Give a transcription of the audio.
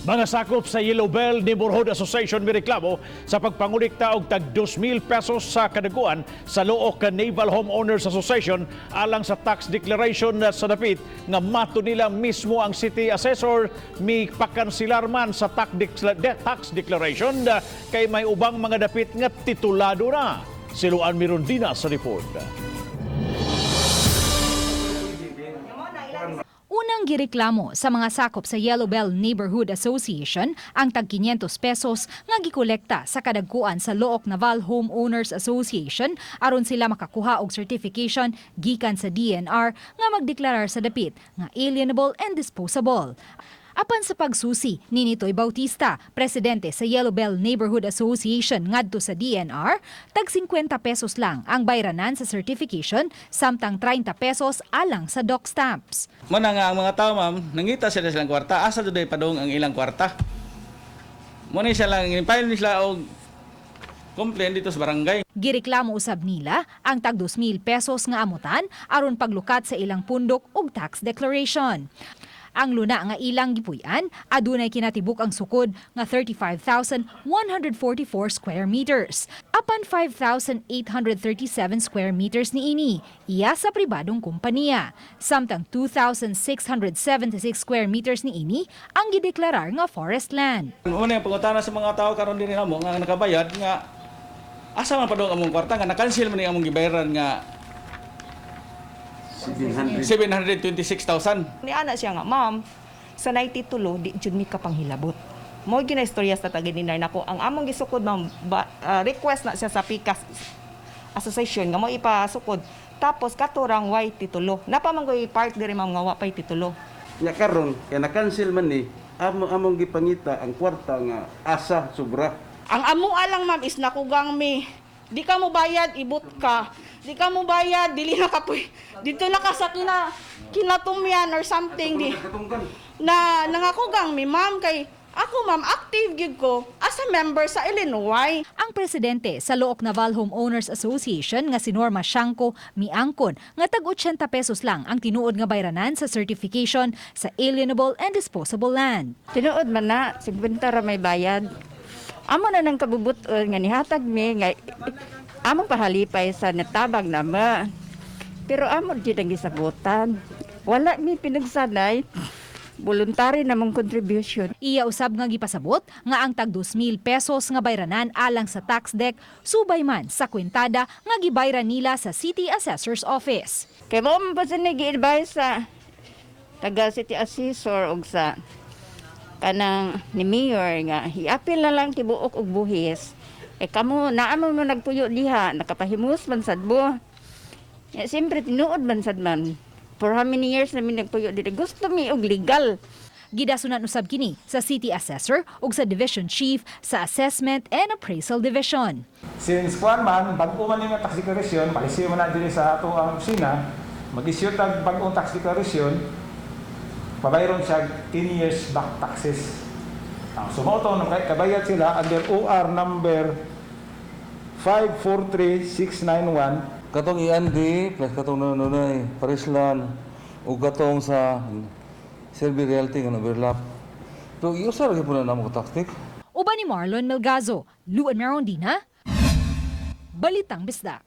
Mga sakop sa Yellow Bell Neighborhood Association mireklamo sa pagpangulikta og tag 2,000 pesos sa kadaguan sa Looc Naval Homeowners Association alang sa tax declaration sa dapit nga mato nila mismo ang city assessor mi pakansilar man sa tax declaration kay may ubang mga dapit nga titulado na. Si Luan Mirondina sa report. Unang gireklamo sa mga sakop sa Yellow Bell Neighborhood Association ang tag 500 pesos nga gikolekta sa kadagkuan sa Looc Naval Homeowners Association aron sila makakuha og certification gikan sa DENR nga magdeklarar sa dapit nga alienable and disposable. Apan sa pagsusi ni Nitoy Bautista, presidente sa Yellow Bell Neighborhood Association ngadto sa DENR, tag 50 pesos lang ang bayranan sa certification samtang 30 pesos alang sa doc stamps. Muna nga ang mga tao, ma'am, nangita sila silang kwarta, asa jud padung ang ilang kwarta. Muna siya lang file ni sila og complaint dito sa barangay. Gireklamo usab nila ang tag 2,000 pesos nga amutan aron paglukat sa ilang pundok ug tax declaration. Ang luna nga ilang gipuy-an adunay kinatibuk ang sukod nga 35,144 square meters. Apan 5,837 square meters niini iya sa pribadong kompanya. Samtang 2,676 square meters niini ang gideklarar nga forest land. Muna yung pangutana sa mga tao karon dinhi namo nga nakabayad nga asa man padung among kwarta nga na-cancel man ni among gibayaran nga 726,000. Ni ana siya nga, "Ma'am, sa nay titulo, di jud mi kapanghilabot." Mo gina istorya sa tagi ni nako. Ang among gisukod, ma'am, request na siya sa PICAS Association nga mo ipasukod. Tapos katurang way titulo. Napa man koy part diri, ma'am, nga wa pay titulo. Nya karon kay na-cancel man ni amo among gipangita ang kwarta nga asa sobra. Ang amua lang, ma'am, is nakugang mi. Di ka mo bayad, ibot ka. Di ka mo bayad, dili na ka dito na ka sa kinatumyan or something di. Na nangakugang mi, ma'am, kay ako, ma'am, active gyud ko as a member sa Illinois. Ang presidente sa Looc Naval Homeowners Association nga si Norma Shanko miangkon nga tag 80 pesos lang ang tinuod nga bayranan sa certification sa alienable and disposable land. Tinuod man na, 50 ra may bayad. Amo na nang kabubuton nga nihatag mi nga among pahalipay sa natabang nama. Pero amo jud ang gisabutan. Wala mi pinagsanay. Voluntary namong contribution. Iya usab nga gipasabot nga ang tag 2,000 pesos nga bayranan alang sa tax dec subay man sa kwentada nga gibayran nila sa City Assessor's Office. Kay mo man pa sa gi-advise sa taga City Assessor og sa kanang ni Mayor nga i-appeal na lang tibuok og buhis. Eh kamo naa mo mo nagpuyo diha, nakapahimus man sad mo. Ya, siyempre tinuod man sad man. For how many years na mi nagpuyo diri, gusto mi og legal. Gidasunan usab kini sa City Assessor ug sa Division Chief sa Assessment and Appraisal Division. Since kuan man, bag-o man yung tax declaration, palisiyo man na diri sa ato ang opisina, mag-issue tag bag-ong tax declaration, pabayron siya 10 years back taxes. Ang so mao to, nang kabayad sila under OR number 543691. Katong E&D plus katong nanunay Parislan ug katong sa Serbi Realty nga overlap. Pero iusa ra gyud na namo ka tactic. Uban ni Marlon Melgazo, Luan Merondina, Balitang Bisdak.